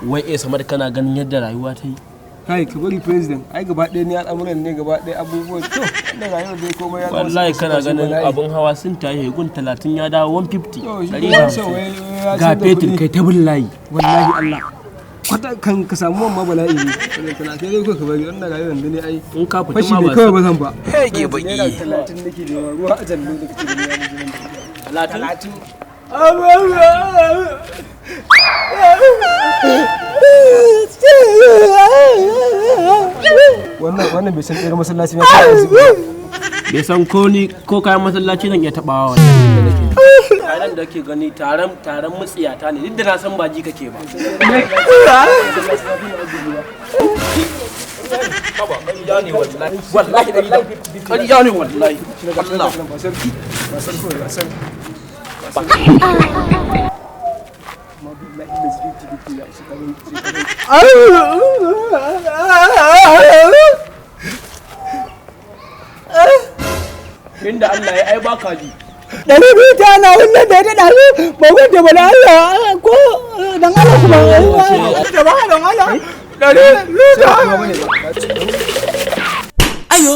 Wai eh, Samar, kana ganin yadda rayuwa ta yi? Kai, ka bari, president. Ai gaba ɗaya ni al'amuran ne gaba ɗaya abubuwan. To, wannan rayuwar dai komai ya zama Wallahi kana sai ganin bala'i. Abun hawa sun tashi gun 30 ya dawo 150. To, shi ɗari kuma da wancan hamsin. wai ya Ga canza fetur kuɗi. kai ta bin layi. Wallahi Allah. Kwata kan ka samu wannan bala'i ne. 30 dai ka bari wannan rayuwar yanzu ne ai. In ka fita Fashi ma ne ba kawai ba zan ba. Hege baki. Naira 30 nake da ruwa a jallo da kake gani ya mutu nan. 30. Wannan bai san tsere masallaci ba sai yanzu. Bai san ko ni ko kayan masallaci zan iya tabawa wannan da nake. Taron da ke gani taron mutsiyata ne, duk da na san ba ji kake ba. Wallahi ƙarya ne wallahi. Allah. Ba sarki. Ba sarki ba sarki. Ma billahi da 50 50 ya isa kare sai kare. Inda Allah ya ai baka ji. 200 ta na wannan da ya daɗa ba gwada ba da Allah ko dan Allah kuma da ba dan Allah 200 ta. Ba bane ba. Ayo.